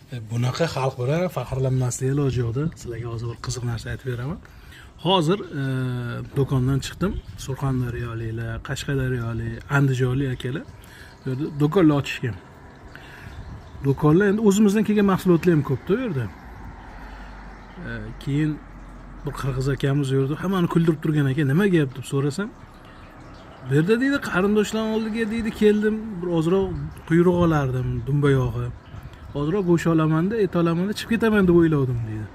Bunaqa xalq bilan faxrlanmaslik iloji yo'qda. Sizlarga hozir bir qiziq narsa aytib beraman. Hozir do'kondan chiqdim. Surxondaryoliklar, qashqadaryolik, andijonlik akalar bu yerda do'konlar ochishgan. Do'konlar endi o'zimizdan kelgan mahsulotlar ham ko'pda u yerda. Keyin bir qirg'iz akamiz u yerda hammani kuldirib turgan ekan. Nima gap deb so'rasam, bu yerda deydi, qarindoshlarni oldiga deydi keldim, bir ozroq quyruq olardim, dumba yog'i. Ozroq go'sht olamanda, et olamanda chiqib ketaman deb o'ylovdim deydi.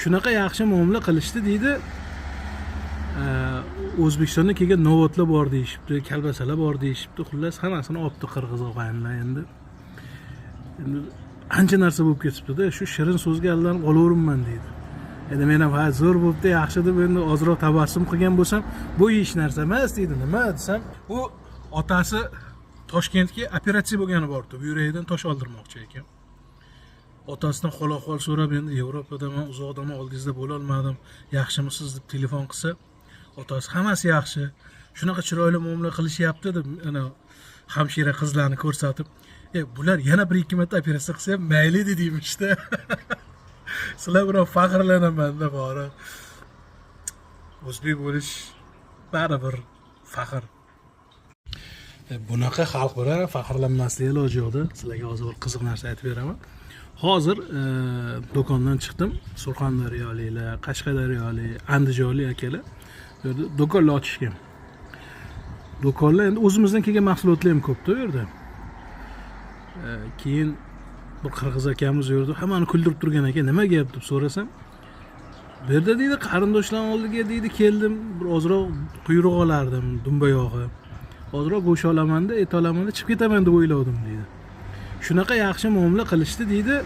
Shunaqa yaxshi muomala qilishdi deydi. O'zbekistondan kelgan novotlar bor deyishibdi, kalbasalar bor deyishibdi. Xullas, hammasini olibdi qirg'iz og'aynilar endi. Endi ancha narsa bo'lib ketibdi-da, shu shirin so'zga aldanib olaveribman deydi. Endi men ham ha zo'r bo'libdi, yaxshi deb endi ozroq tabassum qilgan bo'lsam, bu ish narsa emas deydi. Nima desam, u otasi Toshkentga operatsiya bo'lgani boribdi, buyragidan tosh oldirmoqchi ekan. Otasidan hol ahvol so'rab, endi Yevropadaman, uzoqdaman, oldingizda bo'lolmadim, yaxshimisiz deb telefon qilsa, otasi hammasi yaxshi, shunaqa chiroyli muomala qilishyapti deb ana hamshira qizlarni ko'rsatib, bular yana bir ikki marta operatsiya qilsa ham mayli deymishda. Sizlar bilan faxrlanamanda bori. O'zbek bo'lish baribir faxr. Bunaqa xalq bilan faxrlanmaslik iloji yo'qda. Sizlarga hozir bir qiziq narsa aytib beraman. Hozir do'kondan chiqdim. Surxondaryoliklar, qashqadaryolik, andijonlik akalar bu yerda do'konlar ochishgan. Do'konlar endi o'zimizdan kelgan mahsulotlar ham ko'pda u yerda. Keyin bir qirg'iz akamiz u yerda hammani kuldirib turgan ekan. Nima gap deb so'rasam, bu yerda deydi, qarindoshlarni oldiga deydi keldim, bir ozroq quyruq olardim, dumba yog'i. Ozroq go'sht olamanda, et olamanda chiqib ketaman deb o'ylovdim deydi. Shunaqa yaxshi muomala qilishdi deydi.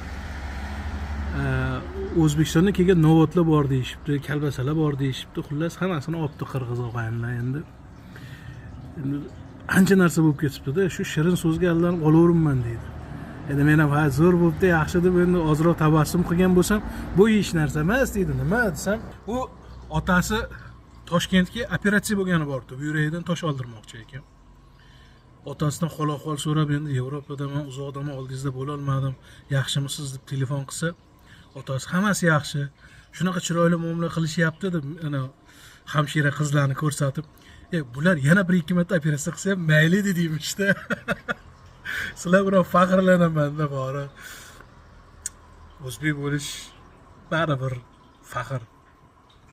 O'zbekistondan kelgan novotlar bor deyishibdi, kalbasalar bor deyishibdi. Xullas, hammasini olibdi qirg'iz og'aynilar endi. Endi ancha narsa bo'lib ketibdi-da, shu shirin so'zga aldanib olaveribman deydi. Endi men ham ha zo'r bo'libdi, yaxshi deb endi ozroq tabassum qilgan bo'lsam, bu ish narsa emas deydi. Nima desam, u otasi Toshkentga operatsiya bo'lgani boribdi, buyragidan tosh oldirmoqchi ekan. Otasidan hol ahvol so'rab, endi Yevropadaman, uzoqdaman, oldingizda bo'lolmadim, yaxshimisiz deb telefon qilsa, otasi hammasi yaxshi, shunaqa chiroyli muomala qilishyapti deb ana hamshira qizlarni ko'rsatib, bular yana bir ikki marta operatsiya qilsa ham mayli deymishda. Sizlar bilan faxrlanamanda bori. O'zbek bo'lish baribir faxr.